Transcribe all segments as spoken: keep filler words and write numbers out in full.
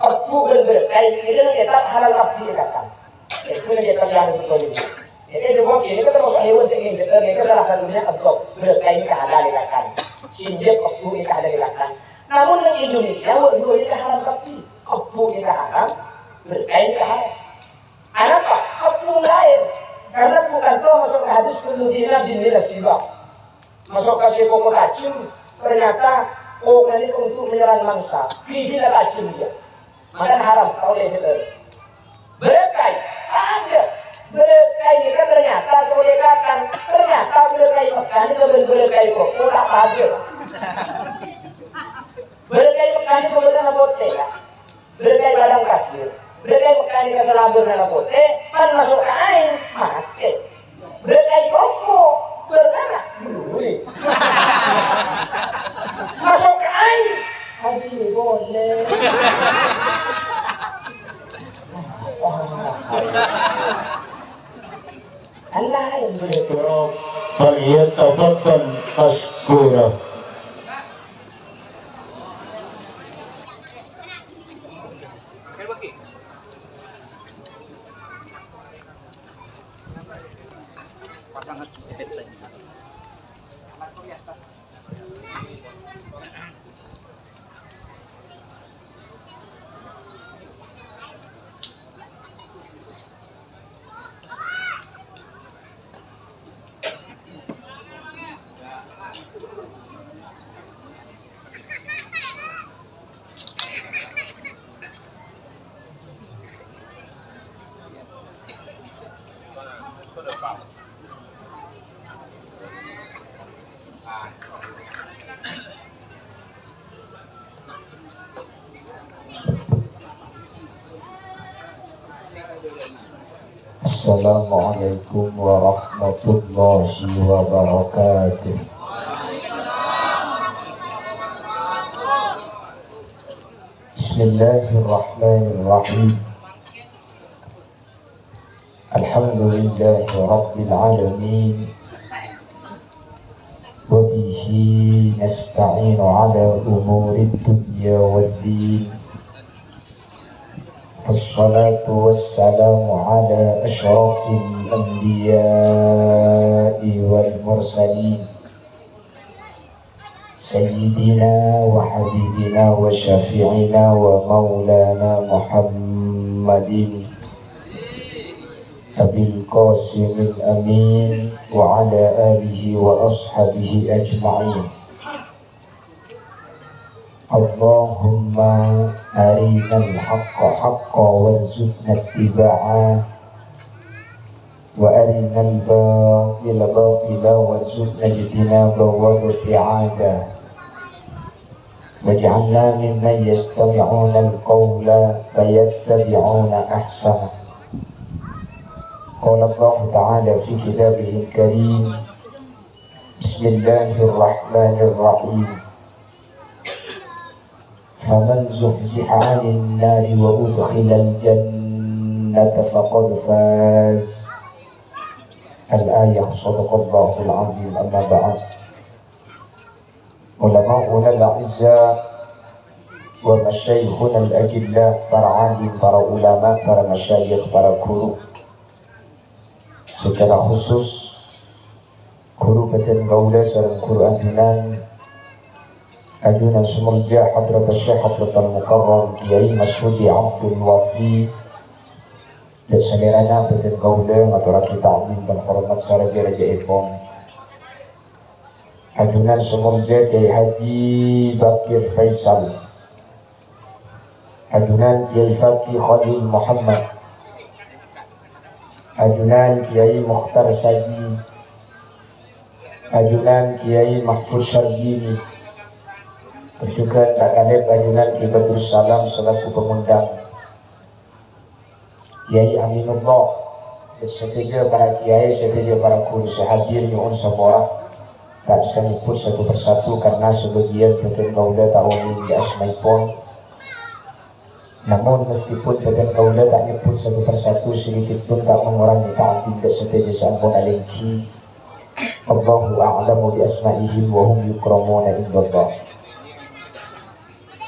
Ebbhu bân bârâkkaè, nèka kètab halal kabbhi èkakan. Èbhu nèka kètab yang betul ini. Nèka coba gini, kita masuk hewan sing ngejer, nèka salah satunya ebbhu bârâkkaè nèka halal èkakan. Sinjâk ebbhu nèka halal èkakan. Namun neng Indonesia, wah, dua nèka haram kabbhi. Ebbhu nèka haram, bârâkkaè nèka haram. Anapa? Ebbhu laèn. Karena bukan toh masuk ke hadis kullu dzinabin minas sibah. Masuk ka sè koko tajhem, ternyata kok nèka untuk menyerang mangsa. Ghighina tajhem dia. Maka haram, ta' ollè jhâlân. Bârâkkaè, padâ. Bârâkkaè nèka ternyata sè ollè kakan. Ternyata bârâkkaè Mekkah nèka bân bârâkkaè koko ta' padâ. Bârâkkaè Mekkah nèka bârnana potè, ya. Bârâkkaè padang pasir. Bârâkkaè Mekkah nèka sè la bârnana potè, pan maso' ka aèng, matè. Bârâkkaè koko, bârnana, duri. Maso' ka aèng, abit polè. Allah yang beri. Falyatafaddal masykura. Pasangan pete. Assalamualaikum warahmatullahi wabarakatuh. Bismillahirrahmanirrahim. Alhamdulillahi rabbil alamin. Wa bihi nasta'inu ala umurid dunya wad din. Wassalatu wassalamu ala asyrafil anbiya'i wal mursalin. Sayyidina wa habibina wa syafi'ina wa maulana Muhammadin Abil Qasimil Amin wa ala alihi wa ashabihi ajma'in. Allahumma arinal haqqa haqqa warzuqna ittiba'a, wa arinal batila batila warzuqna ijtinaba wa ibti'ada. Waj'alna mimman yastami'unal qawla fayattabi'una ahsana. Qala Allahu ta'ala fi kitabihil karim, Bismillahirrahmanirrahim. Faman zuhziha 'anil nari wa udkhilal jannata faqad faz. Al-ayah, sadaqallahul azim, amma ba'd. Ulama'unal a'izza wa masyaikhunal ajilla, para alim, para ulama, para masyayikh, para guru. Secara khusus, guru bhâdhân kaulâ sareng guru ajunan, ajunan sè molja Hadratus Syekh Hadratul Mukarram Kiai Masyhudi Abdul Wafi, dâ' salèrana bhâdhân kaulâ ngatorraghi ta'zim bân hormat saraja-rajâèpon. Ajunan sè molja Kiai Haji Bakir Faisal, ajunan Kiai Fakih Khalil Muhammad, ajunan Kiai Mukhtar Saji, ajunan Kiai Mahfud Syarbini, tojjhughân ta' kalèp ajunan Kiai Badrus Salam selaku pengundang. Kiai Aminullah, sadhâjâ para kiai, sadhâjâ para guru sè hadir nyo'on sapora. Ta' bisa nyebbhut satu persatu karena sebagian bhâdhân kaulâ ta' onèng dâ' asmaèpon. Namun, meskipun bhâdhân kaulâ ta' nyebbhut satu persatu, sedikit pun ta' mengurangi ta'zim dâ' sadhâjâ sè ampon alèngghi. Allahu a'lamu bi asma'ihim wa hum yukramuna indallah.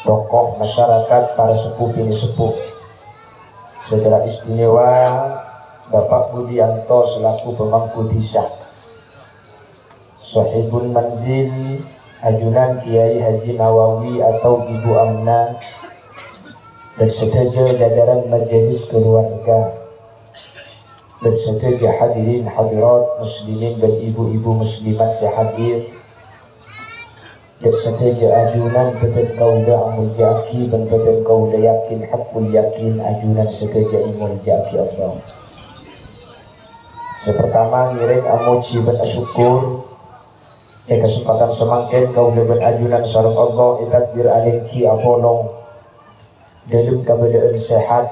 tokoh masyarakat, para sepuh bini sepuh, secara istimewa Bapak Budianto selaku pemangku dhisa, Sohibul Manzil, ajunan Kiai Haji Nawawi atau Ibu Amna, dan sadhâjâ jajaran majelis keluarga, dan sadhâjâ hadirin hadirat muslimin dan ibu-ibu muslimat sè hadir, dan sadhâjâ ajunan bâdhân kaulâ amoljâ'aghi bân bâdhân kaulâ yakin haqqul yakin ajunan sadhâjâ èmoljâ'aghi Allah. Sè pertama, ngèrèng amojhi bân asokkor, è kasempatan samangkèn kaulâ bân ajunan sareng Allah ètakdir alèngghi apolong dâlem kabâlâ'ân sehat,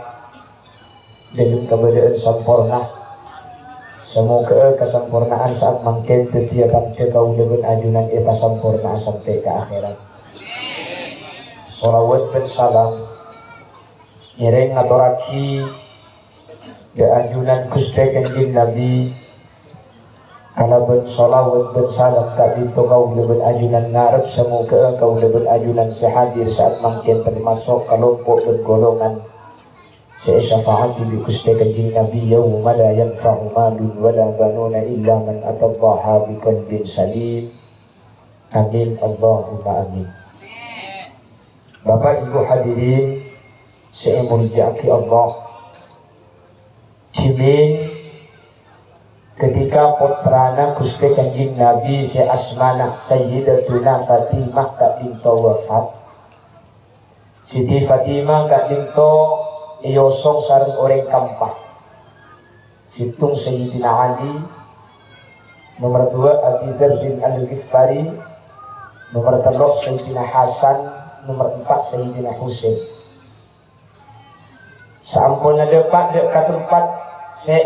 dâlem kabâlâ'ân samporna. Samoghâ'â kasamporna'an sa'at mangkèn dhâddhiyâ tandhâ kaulâ bân ajunan èpasamporna'a sampè' ka akhèrat. Shalawat bân salam ngèrèng ngatorraghi dâ' ajunan Ghustè Kanjeng Nabi, kalabân shalawat bân salam ka'dinto kaulâ bân ajunan ngarep samoghâ'â kaulâ bân ajunan sè hadir sa'at mangkèn tamaso' kalompo' bân golongan sè èsyafaati bi' Ghustè Kanjeng Nabi, "Yauma la yanfa'u malun wa la banuna illa man atallaha biqalbin salim." Amin, Allahumma amin. Bapak Ibu hadirin sè èmoljâ'aghi Allah, dhimèn ketika pottrana Ghustè Kanjeng Nabi sè asmana Sayyidatuna Fatimah ka'dinto wafat, Siti Fatimah ka'dinto èosong sareng orèng kampa. Sèttong Sayyidina Ali, nomer dua Abi Dzarrin Al-Ghifari, nomer tello' Sayyidina Hasan, nomer empa' Sayyidina Husain. Saamponna dâpa' dâ' ka tempat sè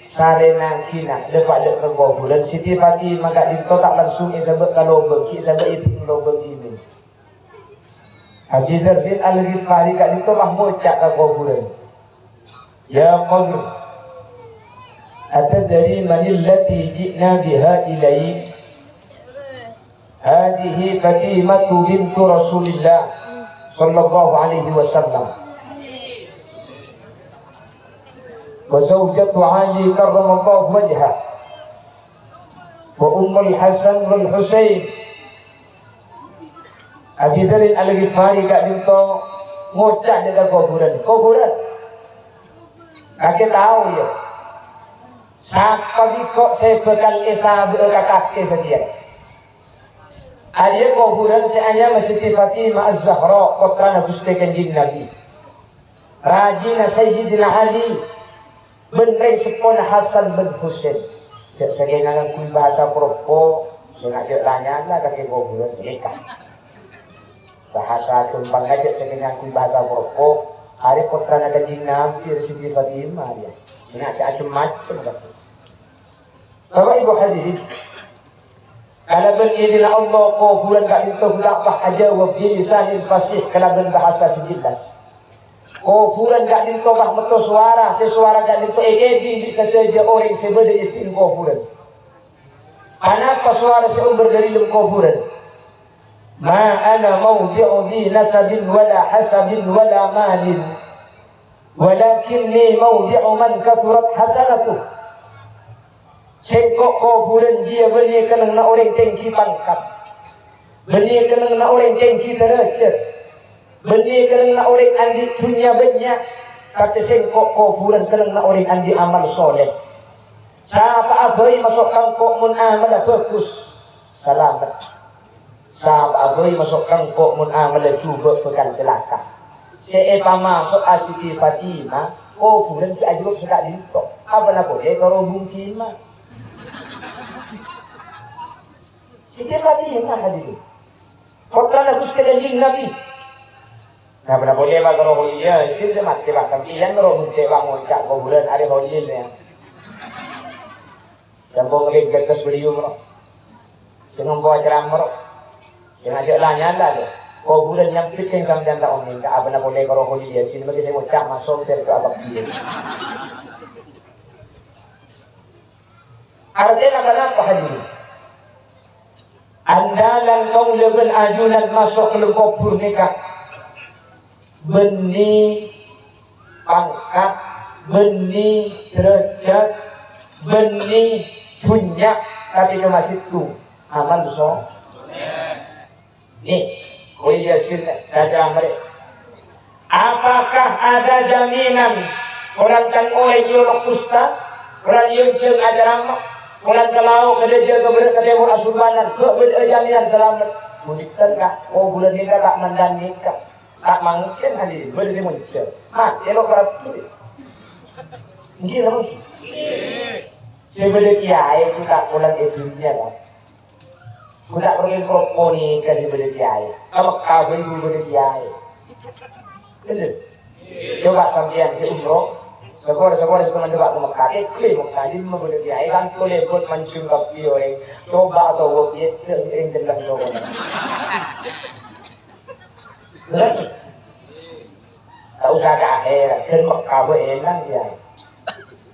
èsarènaghinah, dâpa' dâ' ka kobhurân, Siti Fatimah ka'dinto ta' langsung èsabâ' ka lobâng, ghi' sabâ' èdhing lobâng dhimèn. Abi Dzarrin Al-Ghifari ka'dinto pas ngoca' ka kobhurân, "Ya qabr, atadri manillati ji'na biha ilaik? Hadhihi Fatimatu bintu Rasulillah sallallahu alaihi wasallam, wa zaujatu Ali karramallahu wajhah, wa Ummul Hasan wal Husain." Abi Dzarrin Al-Ghifari ka'dinto ngoca' dâ' ka kobhurân, "Kobhurân, kakè tao, ya, sapa bi' engko' sè bhâkal èsabâ'â ka kakè satèya?" Arèya kobhurân sè anyama Siti Fatimah Az-Zahra, pottrana Ghustè Kanjeng Nabi, rajina Sayyidina Ali, bân rèng seppona Hasan bân Husain. Jhâ' sakènga ngangghuy bhâsa proppo, sè ngajhâk la nyala kakè kobhurân sè nèka. Bhâsa ghâmpangnga jhâ' sakènga ngangghuy bhâsa proppo, arèya pottrana Kanjeng Nabi, Siti Fatimah, arèya sè ngajhâk cem-macem kakè. Bapak Ibu hadirin, kalabân idinna Allah, kobhurân ka'dinto ghulâ pas ajâwâb bilisanin fasih, kalabân bhâsa sè jelas. Kobhurân ka'dinto pas metto sowara, sè sowara ka'dinto èkèdhing bi' sadhâjâ orèng sè bâdâ è dâlem kobhurân. Anapa sowara sè ombâr dâri dâlem kobhurân? "Ma ana maudhi'u dhi nasabin wala hasabin wala malin, walakinni maudhi'u man kathurat hasanatuh." Sèngko' kobhurân jiyâ bânnè kennengnganna orèng tèngghi pangkat, bânnè kennengnganna orèng tèngghi dârâjhât, bânnè kennengnganna orèng andi' dhunnya bânnya', tapè sèngko' kobhurân kennengnganna orèng andi' amal sholeh. Sapa'a bhâi maso' ka engko' mon amalla bhâghus, salamet. Sapa'a bhâi maso' ka engko' mon amalla jhubâ' bhâkal calaka. Sè èpamaso'a Siti Fatimah, kobhurân ghi' ajâwâb saka'dinto. Apana polè karo bungkima. Siti Fatimah, hadirin. Pottrana Ghustè Kanjeng Nabi. Nah, apana polè, Pak, karo Kholil Yasin sè matè, Pak, sampèyan karo bhunte', Pak, ngoca' kobhurân arè Kholil, ya. Sambung lagi gagas beliau, bro. Sè ngempo acara, bro. Sè ngajhâk la nyala, lho. Kobhurân nyambit kèng sampèyan ta' onèng, Kak, apana polè karo Kholil Yasin, mangkè sè ngoca' masong ter ka abak dia. Artèna ponapa, hadirin? Andalan kaulâ bân ajunan maso' ka dâlem kobhur nèka, Bânnè pangkat, bânnè dârâjhât, bânnè dhunnya, tapè coma sèttong, amal so-, Nih, Khawairiyah Yasin, caca mereka. Apakah ada jaminan polana can orèng èolok ustad, polana èonjhâng acaramah, polana ka lao', ka dâjâ, ka bârâ', ka tèmor, asulbanan, bâ' bâdâ'â jaminan salamet? Bhunten, Ka'. Oh, bulân nèka ta' mandhâng nèka. Ta' mangkèn, hadirin, bâdâ sè monjhâng. Matè lo' parlo. Èngghi, napa èngghi? Sè bâdâ kèyaè ghu ta' polana è dhunnya, Ka'. Ghu ta' parlo èpropo nèka sè bâdâ kèyaè. Ka Mekkah bhâi ghu bâdâ kèyaè. Bhender? Coba sampèyan sè umroh, sabhâr-sabhâr sè toman dâpa' ka Mekkah, èngghi Mekkah, dimma bâdâ kèyaè, tanto lèbât manjheng kabbhi orèng. Coba atau wong yèdhâ' orèng jelleng sokona. Bhender? Ta' osa ka akhèrat, ghân Mekkah bhâi ènang kèyaè.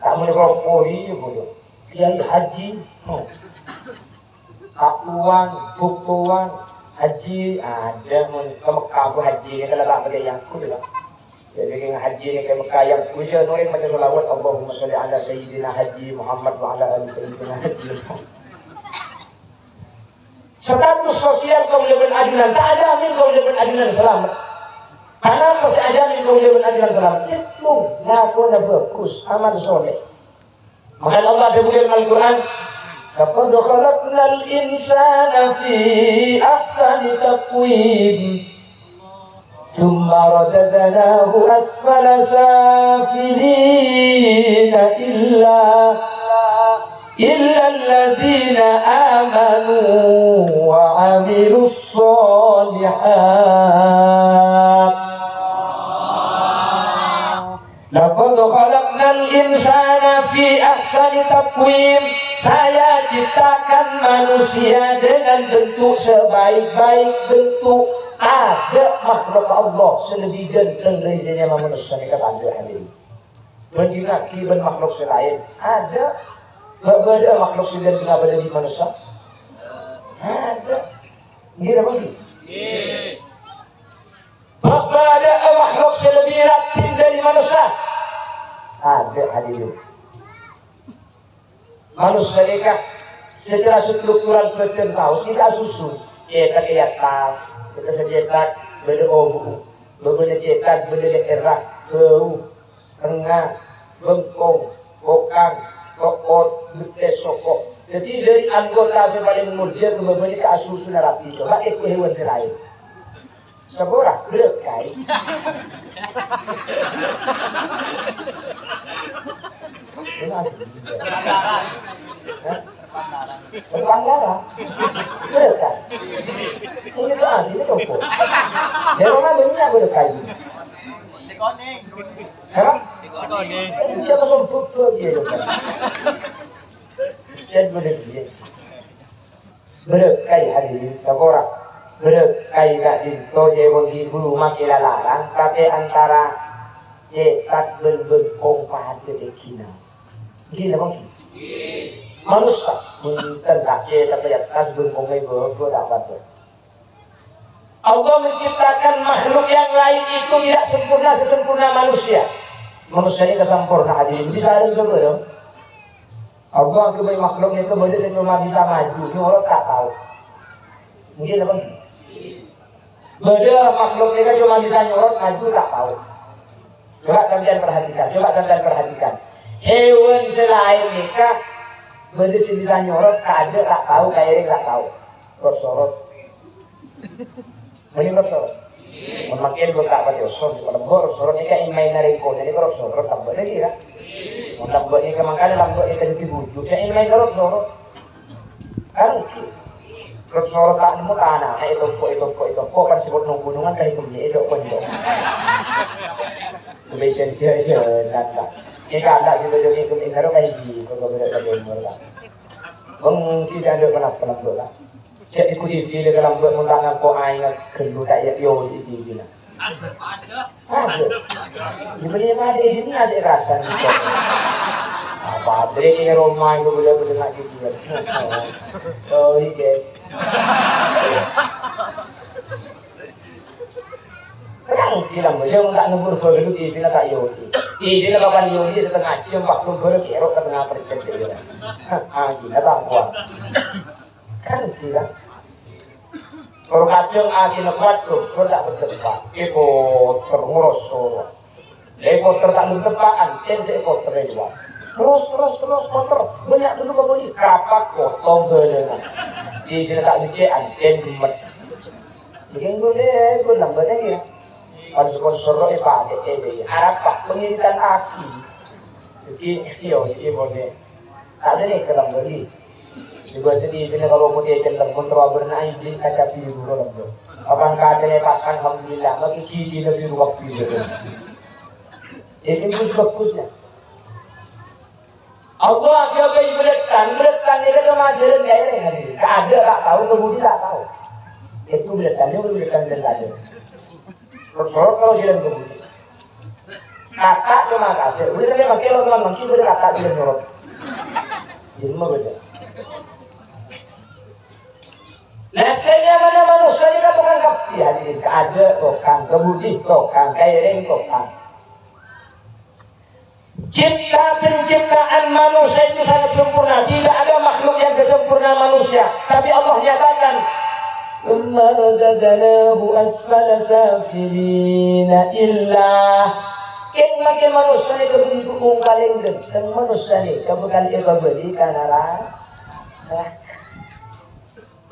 Ta' mon èpropo, iyâ, bhender. Kèyaè haji. Hmm. Katowan, buktowan, haji, adâ' mon ka Mekkah ghu haji nèka la ta' patè èyangghu, Ka'. Jhâ' sakèng haji nèka ka Mekkah èyangghu, jhâ' orèng maca shalawat, "Allahumma shalli ala Sayyidina Haji Muhammad wa ala ali Sayyidina Haji Muhammad." Status sosial kaulâ bân ajunan, ta' ajamin kaulâ bân ajunan salamet. Anapa sè ajamin kaulâ bân ajunan salamet? Sèttong, ngakona bhâghus, amal sholeh. Mangkana Allah adhâbu dâlem Al-Qur'an, "Laqad khalaqnal insana fi ahsani taqwim, tsumma radadnahu asfala safilin, illa, illa alladzina amanu wa amilus shalihat." "Laqad khalaqnal insana fi ahsani taqwim." Saya ciptakan manusia dengan bentuk sebaik-baik bentuk. Tadâ' makhluk Allah sè lebbi ghântheng dâri sè nyama manossa nèka, tadâ', hadirin. Bhândhingngaghi bân makhluk sè laèn, tadâ'. Bâ-, bâdâ'â makhluk sè ghântheng abâ' dâri manossa? Tadâ'. Èngghi napa èngghi? Bâ-, bâdâ'â makhluk sè lebbi raddhin dâri manossa? Tadâ', hadirin. Manossa nèka secara struktural bhâdhân saos nèka asusun. Cètak è attas, terros cètak bâdâ obu', bâbâna cètak bâdâ lè'èrra, bâu, tengnga, bengkong, kokang, to'ot, bettès, soko'. Dhâddhi, dâri anggota sè palèng molja ka bâbâna nèka asusuna rapi. Coba èko hèwan sè laèn. Sapa ora? Bârâkkaè. Hah? Bârâkkaè. Bârâkkaè. Ini tuh adil, ini topo. Dero mah banyak bârâkkaè. Hah? Ini dia kosong bubur dia, loh. Saya boleh dia. Bârâkkaè, hadirin, sapa ora? Bârâkkaè ka'dinto, cè' mon ghi' buru makè la larang, tapè antara cètak bân bengkong padâ tènggina. Èngghi napa èngghi? Manossa, bhunten, ta' cètak è attas, bengkongnga è bâbâ, ta' padâ. Allah menciptakan makhluk yang lain itu tidak sempurna sesempurna manusia. Manossa nèka sampurna, hadirin. Bisa ada coba dong. Allah aghâbây makhluk nèka bâdâ sè coma bisa maju, nyorot ta' tao. Èngghi napa èngghi? Bâdâ makhluk nèka coma bisa nyorot, maju ta' tao. Coba sampèyan perhatikan, coba sampèyan perhatikan. Hèwan sè laèn nèka bâdâ sè bisa nyorot, kaadâ' ta' tao, kaèrèng ta' tao. Rot-sorot. Mending rot-sorot. Mon mangkèn bâ' ta' patè osor, lembo' rot-sorot nèka èn-maènna rèng konè nèka rot-sorot, lambâ' nèka, ra. Mon lambâ' nèka mangkana lambâ' nèka dhâddhi bhuju', jhâ' èn-maènna rot-sorot. Kan ghi. Rot-sorot ta' nemmo tana, ètompo', ètompo', ètompo', pas sè bâdâ nong-ghunongan ka èkemmè, èdok-pondok. Kebecen jhâ-, jhâlân, ta'. Nèka ta' sè bâdâ nèka èkemmè karo ka èngghi, karo ka bâdâ ka tèmor, ta'. Bengki jhâ' adâ' ponapa lambâ', ta'. Jhâ' èkodi sila kalambâ' mon ta' ngampo aèngnga ghâllu ta' iyâ pèyoli è T V-na. Adâ'. Iyâ bânnè padâ è dinna' sè rassana. Apa adâ' è roma èko bâdâ-bâdâ na' jhâjhiyân. Sorry, guys. Kan Gila, bâjâng ta' nembur bâlâ, isina ta' èyoli. Isina bhâkal èyoli satengnga jam, waktu bârâ kèro satengnga perjam, gila. Ah, gila, ta' kowat. Kan gila. Kor kadhâng atèna kowat, ghâbây ta' berdempa. Èkotor ngoros soro. Èkotor ta' berdempa'an, èn sè èkotor èkotor. Terus, terus, terus kotor. Bânnya' dulu kabâli, kapak potong bâlâna. Isina ta' becce'an, èn gemmet. Bikin gue deh, gue lambat aja. Pas sponsor lo, eh, Pak, eh, eh, eh, arapa pengiritan aki. Jadi, yo, ini boleh. Tak sini ke dalam lagi. Juga jadi, ini kalau mau dia jalan, pun terlalu bernaik, beli kaca biru, kalau belum. Kapan kacanya pasang, alhamdulillah, lagi gigi lebih waktu itu. Jadi, bagus-bagusnya. Allah aghâbây bâlâttan, bâlâttan nèka coma ajhâlân ka èrèng, hadirin. Ka adâ' ta' tao, ka budi ta' tao. Itu bâlâttan, itu bâlâttan sè ta' adâ'. Terus sorot kalau ajhâlân ka budi. Kata coma ka adâ'. Udah sampai pakai lo teman mangki bâdâ kata ajhâlân nyorot. Jadi mah beda. Lah, sè nyamana manossa nèka tokang kabbhi, hadirin. Ka adâ' tokang, ka budi tokang, ka èrèng tokang. Cipta penciptaan manusia itu sangat sempurna. Tidak ada makhluk yang sesempurna manusia. Tapi Allah nyatakan, "Tsumma radadnahu asfala safilin." Illa, kèng makè manossa nèka bentuk wong palèng dhâteng, manossa nèka bhâkal èpabâli ka naraka.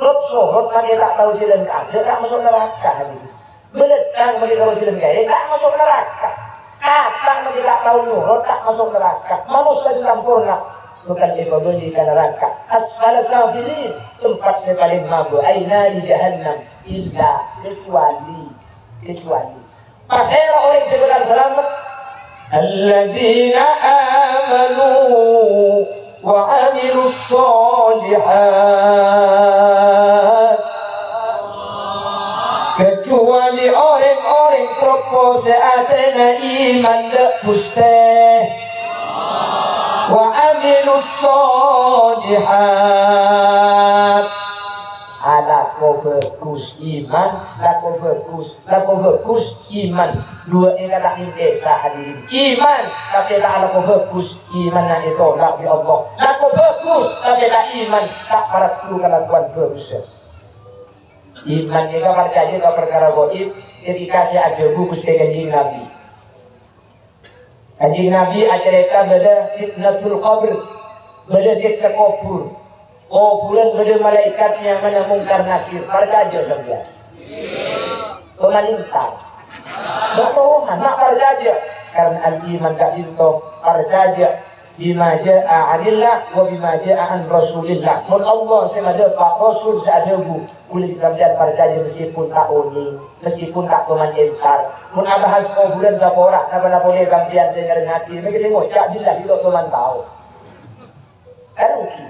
Rot-sorot makè ta' tao jhâlân ka adâ', ta' maso' naraka, hadirin. Bâlâttan makè tao jhâlân ka èrèng, ta' maso' naraka. Katang makè ta' tao nyorot, ta' maso' naraka. Manossa sè samporna bhâkal èpabâli ka naraka. Asfala safilin, tempat sè palèng mabâ, ai nari jahannam. Illa, kecuali, kecuali. Pasèra orèng sè bhâkal salamet? Alladzina amanu wa amilus shalihat. Kecuali orèng-orèng proppo sè atèna iman dâ' Ghustè. Wa amilus shalihat. Alako bhâghus iman, lako bhâghus Lako bhâghus iman, duwâ'na ta' èntesa, hadirin. Iman, tapè ta' alako bhâghus, imanna ètolak bi' Allah. Lako bhâghus, tapè ta' iman, ta' paraddu kalakowan bhâghus. Iman nèka parcajâ ka parkara ghaib, ketika sè adhâbu Ghustè Kanjeng Nabi. Kanjeng Nabi acarèta bâdâ fitnatul qabr, bâdâ sèksa kobhur. Kobhurân bâdâ malaèkat nyamana Mungkar Nakir. Parcajâ sampèyan? Toman èntar? Bâ' toman, ma' parcajâ. Karna al-iman ka'dinto parcajâ bima ja'a 'anillah wa bima ja'a 'an Rasulillah. Mon Allah sè madhâpa', Rasul sè adhâbu, Kaulâ bi' sampèyan parcajâ meskipun ta' onèng, meskipun ta' toman èntar. Mon abahas kobhurân saporana, napa la polè sampèyan sè nyarèngngaghi, mènggi sè ngoca' billahi lo' toman tao. Kan rugi.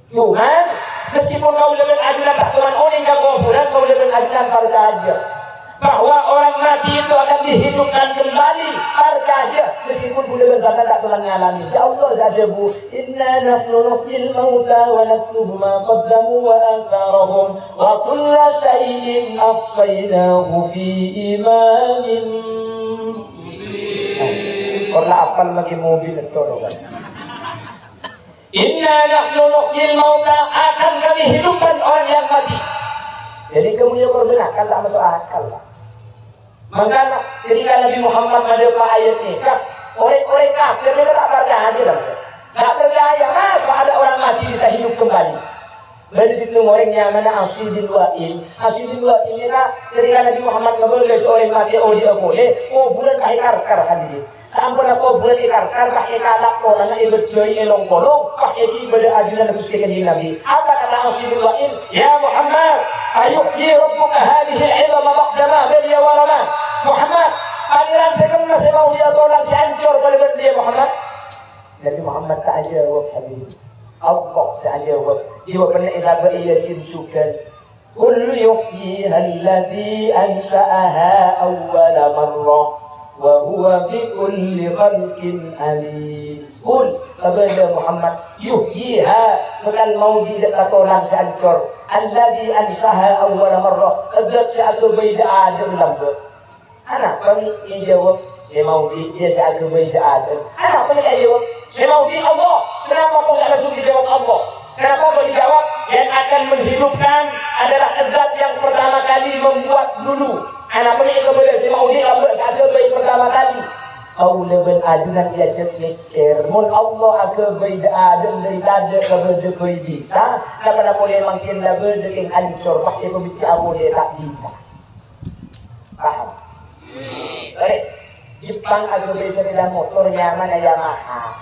Cuman, meskipun kaulâ bân ajunan ta' toman onèng ka kobhurân, kaulâ bân ajunan parcajâ bahwa orang mati itu akan dihidupkan kembali. Parcajâ, meskipun kaulâ bân sampèyan ta' toman ngalamè. Ya Allah, sè adhâbu, "Inna nahnu nuhyil mauta wa naktubu ma qaddamu wa atharahum, wa kulla syai'in ahsaynahu fi imamin." Nah, pernah apal lagi mobil itu, kan? "Inna nahnu nuhyil mauta," akan Kami hidupkan orang yang mati. Jadi, kamu yang berbeda, kan tak masuk akal, Pak. Mangkana, ketika Nabi Muhammad madhâpa' ayat nèka, orèng-orèng kafir nèka ta' parcajâ, lho. Ta' parcajâ, masa ada orang mati bisa hidup kembali? Bâdâ sèttong orèng nyamana Asy bin Wa'il. Asy bin Wa'il nèka, ketika Nabi Muhammad ngabâlâ orèng matè odi'â polè, kobhurân pas èkarkar, hadirin. Samponna kobhurân èkarkar, pas èkala' polana èbâddhâi è long-kolong, pas èghibâ dâ' ajunan Ghustè Kanjeng Nabi. Apa kata Asy bin Wa'il? "Ya Muhammad, ayuhyi rabbuka hadhihil 'idhama ba'da ma baliya wa rama?" Muhammad, Pangèran sè kemma sè mau èatolang sè ancor kalabân dhiyâ, Muhammad? Nabi Muhammad ta' ajâwâb, hadirin. Allah sè ajâwâb. Jâwâbânna èsabâ' Yasin jhughân. "Qul yuhyiha alladzi ansha'aha awwala marrah wa huwa bikulli khalqin alim." Qul, kabâdâ Muhammad, yuhyiha, bhâkal maoji dâ' katolang sè ancor, alladzi ansha'aha awwala marrah, Zat sè aghâbây dâ' adâ' lambâ'. Anapa mè' èjâwâb sè maodi', iyâ sè aghâbây dâ' adâ'? Anapa mè' èjâwâb sè maodi' Allah? Kenapa kok nggak langsung dijawab Allah? Kenapa kok dijawab yang akan menghidupkan adalah zat yang pertama kali membuat dulu? Anapa mè' èkabâlâ sè maodi' lambâ' sè aghâbây pertama kali? Kaulâ bân ajunan èajhâk mèkkèr, mon Allah aghâbây dâ' adâ' dâri tadâ' kabâdâ bhâi bisa, napa polè mangkèn la bâdâ kèng ancor, pas èpabhâjâ polè ta' bisa. Paham? Bâli, Jepang aghâbây sepeda motor nyamana Yamaha.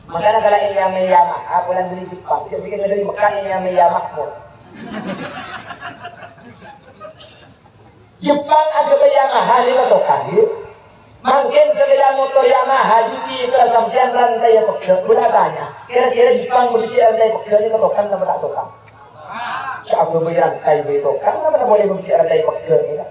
Mangkana kala ènyamaè Yamaha, polana dâri Jepang. Jâ' sè kèng dâri Mekkah ènyamaè Yamahmud. Jepang aghâbây Yamaha nèka tokang, ghi. Mangkèn sepeda motor Yamaha jhuti' ka sampèyan rantaiya pegghâ'. Kaulâ tanya, kira-kira Jepang bâbâjâ rantaiya pegghâ' nèka tokang napa ta' tokang? Jâ' aghâbây rantaiya bhâi tokang, napa polè bâbâjâ rantaiya pegghâ' nèka?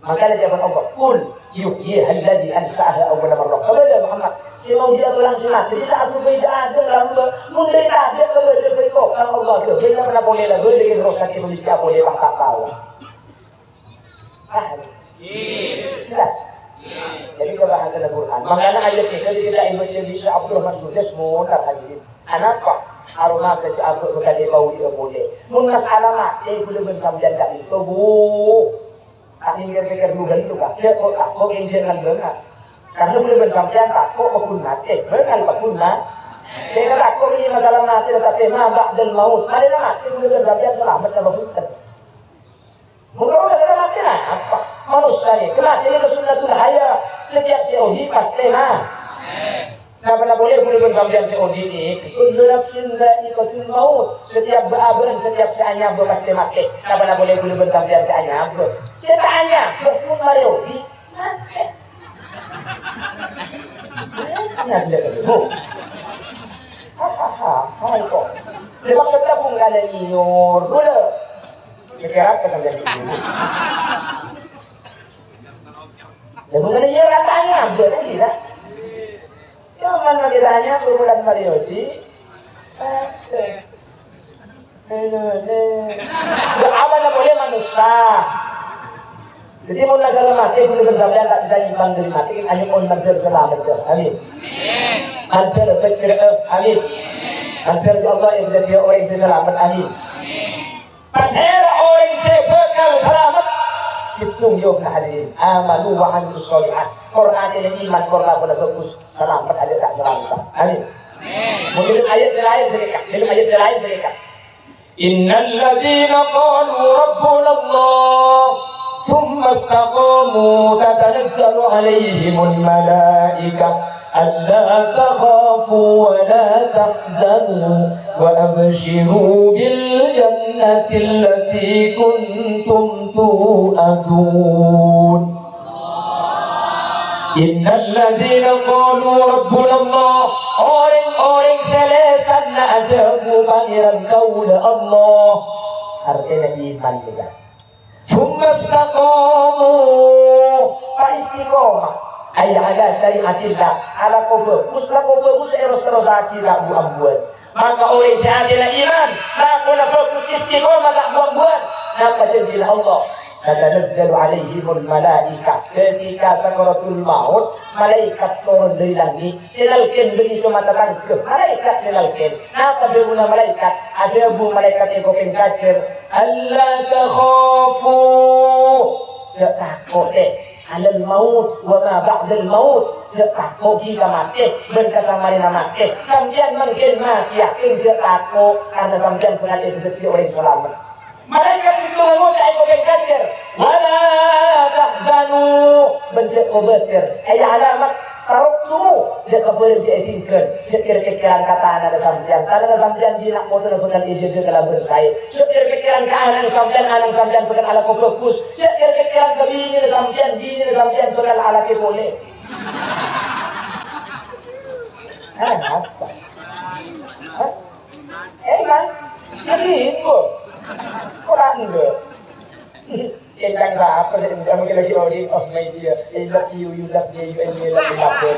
Mangkana jâwâbhân Allah, "Qul yuhyihalladzi ansha'aha awwala marrah." Kabâlâ Muhammad, sè maodi'â tolang sè matè, sè aghâbây dâ' adâ' lambâ', mon dâri tadâ' kabâdâ bhâi tokang Allah aghâbây, napa polè la bâdâ kèng rosak èpabhâjâ polè pas ta' tao. Paham? Jelas? Jadi, ka bhâsana Qur'an. Mangkana ayat nèka dâri kita èbâca bi' Syekh Abdul Rahman Sudais, montar hadirin. Anapa? Aromasa sè abâ' bhâkal èpaodi'â polè. Mon masalah matè, kaulâ bân sampèyan ka'dinto, Bu. Ta' mèkkèr-pèkkèr lu-ghâllu, Ka'. Jâ' ko' tako' kèng jâ' ngan bângal. Karna kaulâ bân sampèyan tako' paggun matè. Bângal paggun ma-, sè èkatako' rèya masalah matè, tapè ma ba'dal maut. Marèna matè, kaulâ bân sampèyan salamet napa bhunten? Mon ora sè matè, napa? Manossa nèka matè nèka sunnatul haya. Setiap sè odi' pastè ma-, napa polè kaulâ bân sampèyan sè odi' nèka, kullu nafsin dha'iqatul maut. Setiap bâ'-abâ'ân, setiap sè anyabâ pastè matè. Napa polè kaulâ bân sampèyan sè anyabâ. Sè ta' anyabâ, mon marè odi', matè. Nah, dia kata, "Oh." Hahaha, hai kok. Dia maksudnya bukan ada nyinyur, gula. Kira apa sampai sini? Ya, bukan nyinyur, tanya, buat lagi lah. Cuman mau ditanya, bulan Mariodi. Eh, eh. Aduh, deh. Nggak apa-apa, boleh manusia. Jadi, mon la salamet, kaulâ bân sampèyan ta' bisa nyimpang dâri matè, ayo mon mandhâr salamet, amin. Mandhâr bhâjhrâ'â, amin. Mandhâr, ya Allah, èpadhâddhiyâ orèng sè salamet, amin. Pasèra orèng sè bhâkal salamet? Sèttong, ya, hadirin. Amanu wa amilus shalihat. Kor atèna iman, kor lakona bhâghus, salamet, aja ta' salamet. Amin. Mungkin ayat sè laèn sè nèka, mungkin ayat sè laèn sè nèka. إن الذين قالوا ربنا الله ثم استقاموا تتنزل عليهم الملائكة ألا تخافوا ولا تحزنوا وأبشروا بالجنة التي كنتم توعدون. Innal ladzina qalu rabbunallah, orèng-orèng sè lèsanna ajhâbu Pangèran kaulâ Allah, artèna iman, ya. Tsumma istaqamu, pa istiqomah, ay ala syari'atillah, alako bhâghus, lako bhâghus sè èros-terrosaghi, ta' bu-ambuwân. Maka orèng sè atèna iman, lakona bhâghus, istiqomah, ta' bu-ambuwân, napa jhânjhina Allah? Tatanazzalu alaihimul malaikah. Ketika sakaratul maut, malaikat toron dâri langngè'. Sè nalkèn bânnè coma tatangghâ. Malaikat sè nalkèn. Napa dhâbuna malaikat? Adhâbu malaikat è kopèng kajhâr, "Alla takhafu." Jhâ' tako', è. Alal maut wa ma ba'dal maut, jhâ' tako' ghi' ka matè bân ka samarèna matè. Sampèyan mangkèn matè yakin jhâ' tako', karna sampèyan bhâkal èpadhâddhi orèng salamet. Malaèkat sèttong ngoca' è kopèng kajhâr, "Wa la tahzanu," bân jhâ' kobâtèr. Ay alamat taroktumu, jhâ' kabârâ sè èdingghâl. Jhâ' kèr-pèkkèran ka tanana sampèyan, tanana sampèyan dinna' potona bhâkal èjâgâ kalabân saè. Jhâ' kèr-pèkkèran ka ana'na sampèyan, ana'na sampèyan bhâkal alako bhâghus. Jhâ' kèr-pèkkèran ka binèna sampèyan, binèna sampèyan bhâkal alakè polè. Hah, apa? Hah? Emang? Begitu. Ora enggak. Kencang sapa sih? Enggak mungkin lagi odi. Oh, my dear. I love you, you love me, you and me love, we love you.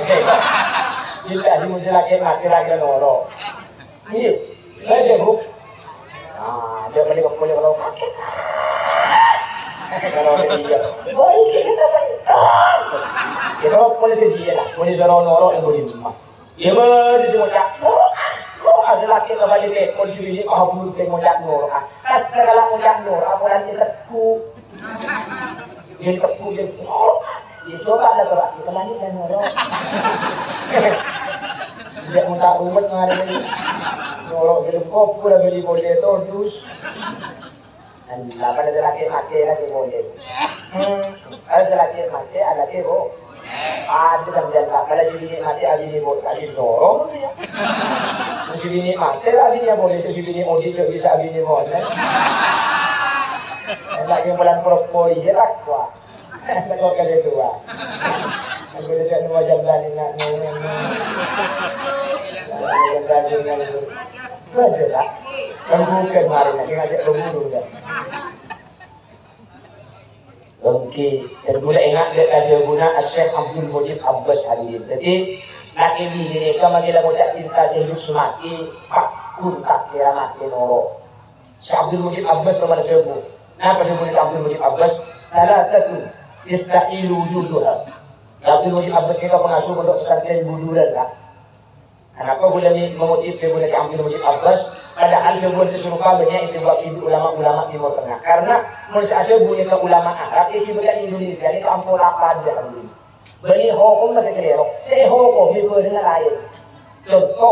Billahi, mesti lagi mati, lagi noro. Iya. Saya jago. Ah, dia balik ke pulau kalau kaget. Kalau dia iya. Baik, kita kan. Ya, kalau polisi dia lah, polisi noro-noro yang boleh lima. Ya, mari semua cak, "Noro, ah, noro, ah, sè lakè' kabâli tèkol, sè binè' kabur, tèkol cak noro, ah. Kas segala cak noro, apa lagi teku?" Dia teku, dia noro, ah. Ya, coba lah, coba, kita lanjut dan noro. Dia mau tak ruwet, mari. Noro, dia kok pura beli boleh todus. Ella, padâ sè lakè' matè, lakè' polè. Hmm, padâ sè lakè' matè, alakè' po-, padâ sampèyan, Pak. Padâ sè binè' matè, abinè po-, abinè soro, ya. Sè binè' matè, abinè polè. Sè binè' odi', ta' bisa abinè polè. Ella, yang bulan propoi, ya, tak, Pak. Tako' kali dua. Aku tidak mau jalan ini, nak. Jalan ini, nak. Waduh, Pak. Kamu bukan hari ini, ngajak pembunuh, ya. Oke, dan ghulâ enga' dâ' ka dhâbuna Syekh Abdul Mujib Abbas, hadirin. Jadi, lakè binè nèka mangkèn la ngoca' cinta sè hidup sè matè, pagghun ta' kèra matè noro'. Syekh Abdul Mujib Abbas pernah adhâbu. Napa dhâbuna Syekh Abdul Mujib Abbas? "Tsalathatun yastahilu wujuduha." Syekh Abdul Mujib Abbas nèka pangasuh Pondok Pesantren Buduran, Pak. Anapa ghulâ mè-, mengutip dhâbuna Syekh Abdul Mujib Abbas, padahal dhâbuwân sè sarupa bânnya' èdhâbuwaghi bi' ulama-ulama Timor Tengah. Karena mon sè adhâbu nèka ulama Arab, èghibâ ka Indonesia nèka ampo la padâ, hadirin. Bânnè hokomma sè kalèro, sè èhokomè bârângnga laèn. Conto,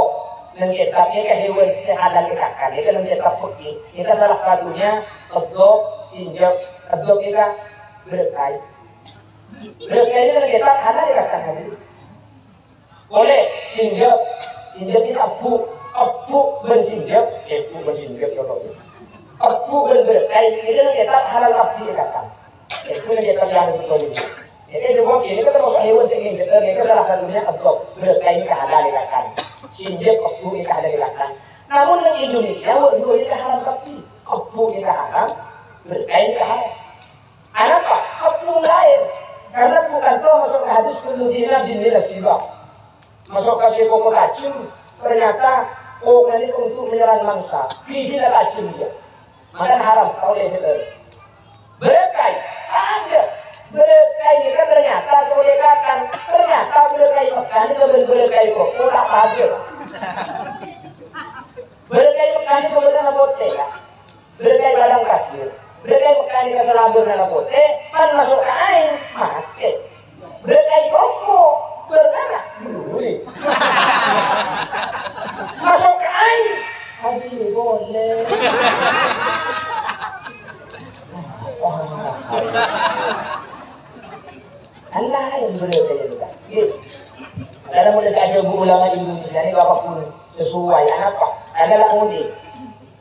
neng kètab nèka hèwan sè halal èkakan, nèka neng kètab fikih, nèka salah satunya dhab, sinjhâp, dhab nèka bârâkay. Bârâkay nèka neng kètab halal èkakan, hadirin. Polè, sinjhâp. Sinjhâp nèka ebbhu'. Ebbhu' bân sinjhâp. Ebbhu' bân sinjhâp, ya Allah. Ebbhu' bân bârâkay. Nèka neng kètab halal kabbhi èkakan. Ebbhu' neng kètab yang itu ini. Jadi, coba gini, kan termasuk hewan sing nginjek, eh, nèka salah satunya ebbhu'. Bârâkay nèka halal èkakan. Sinjhâp, ebbhu' nèka halal èkakan. Namun, neng Indonesia, wah, dua nèka haram kabbhi. Ebbhu' nèka haram, bârâkay nèka haram. Anapa? Ebbhu' laèn. Karena bukan tahu masuk ke hadis kullu dzi nabin minas sibah. Masuk ke si koko tajam, ternyata kokoknya itu untuk menyerang mangsa. Giginya tajam dia. Maka haram, tahu ya, jelas. Bârâkay, ada. Bârâkay ini kan ternyata soal èkakan. Ternyata bârâkay Mekah ini bukan bârâkay koko, tak ada. Bârâkay Mekah ini bukan bârâkay pote, ya. Bârâkay padang pasir. Bârâkay Mekah nèka salabâr nana potè, pan maso' ka aèng, matè. Bârâkay koko, bârâkay duli. Maso' ka aèng, abinè polè. Kan laèn bârâkay nèka. Ngghi. Karena mulai saat bu ulama Indonesia ini apapun sesuai, anapa? Karena la mudi.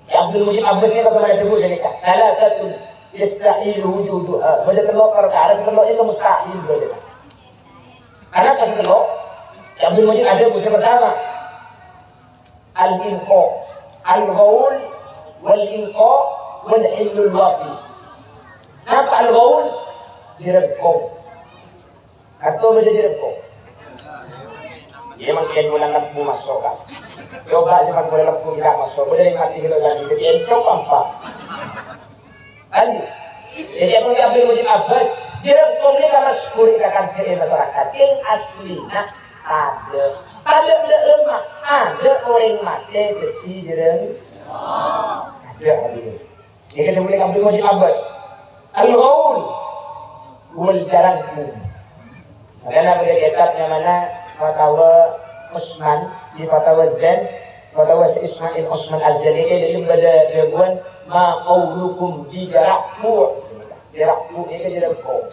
Syekh Abdul Mujib Abbas nèka kemana dulu nèka? Tsalathatun yastahilu wujuduha. Bâdâ tello' parkara sè tello' nèka mustahil bâdâ. Anapa sè tello'? Syekh Abdul Mujib adhâbu sè pertama, al-inqa, al-ghaul, wal-inqa, wal-hillul wafi. Napa al-ghaul? Jhârângkong. Kato bâdâ jhârângkong. Iyâ, mangkèn bulâ lebbhu maso', Kak. Coba sè bulâ lebbhu kita maso', bâdâ rèng matè kita ganti, jadi èncok apa? Kan? Jadi, apa Abdul Mujib Abbas, jhârângkong nèka masyhur ka kancana masyarakat. Sè aslina tadâ'. Tadâ' dâ' remma, adâ' orèng matè dhâddhi jhârâng-, tadâ', hadirin. Nèka dhâbuna Abdul Mujib Abbas. Al-ghaul wal jhârângkong. Makana bâdâ kètab nyamana Fatawa Utsman, di Fatawa Zain, Fatawa Syekh Ismail Utsman Az-Zain, è dâlem bâdâ dhâbuwân, "Ma qaulukum bi jhârângkong?" Jhârângkong nèka jhârângkong.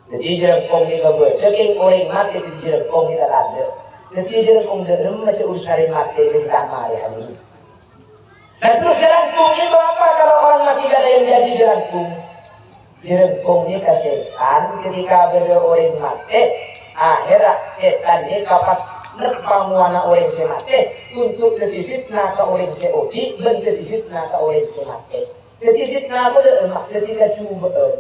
Dhâddhi, jhârângkong nèka bâdâ, kèng orèng matè dhâddhi jhârângkong nèka tadâ'. Dhâddhi, jhârângkong dâ' remma jhâ' urusan orèng matè, dhâddhi ta' marè, hadirin. Nah, terus jhârângkong itu apa kalau orang mati gak ada yang jadi jhârângkong? Jhârângkong nèka sètan, ketika bâdâ orèng matè, akhèrra sètan nèka pas neppang mowana orèng sè matè untuk dhâddhi fitnah ka orèng sè odi', bân dhâddhi fitnah ka orèng sè matè. Dhâddhi fitnah bâdâ, dhâddhi kajhubâ'ân.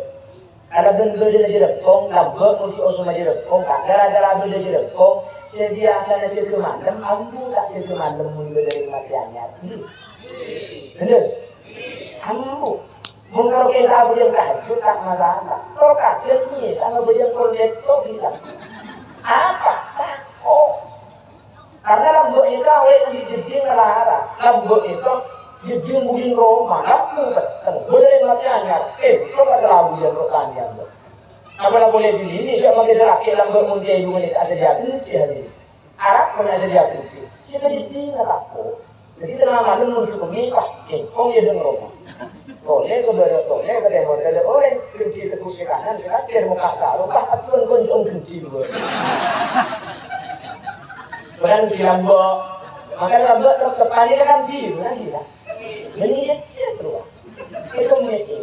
Kalabân bâdâna jhârângkong, lambâ' modi osoma jhârângkong, Kak. Gara-gara bâdâ jhârângkong, sè biyasana jâgâ malem, ambu ta' jâgâ malem mon bâdâ rèng matè anyar. Bhender? Bhender. Ambu. Mon karo kita abâjâng tahajjud, ta' masalah. Tor kadhâng Isa ngabâjâng kol lètto bilang. Apa? Tako'. Karena lambâ' nèka awet di jeddhing lara. Lambâ' nèka jeddhing budin roma. Laku peteng. Boleh mati anyar. Eh, coba kelabu yang pertanyaan. Apa la boleh sini? Ini siapa pakai serakit lambâ' mon kiai bunga nèka saja. Ini hari. Arapa pernah saja kunci? Sè kajhâddhiyânna tako'. Dhâddhi tengnga malem mon sukemmè, pas kèngkong yâ dâng roma. Tolè ka bârâ', tolè ka tèmor, tadâ' orèng. Gendhi tekku sè kanan, sè kadir mokka' saro, pas aturan konco'en gendhi duwâ'. Bârâng di lambâ'. Maka lambâ' tep-teppan nèka kan biru, kan gila. Mending yâ cèt rowa. Itu mending.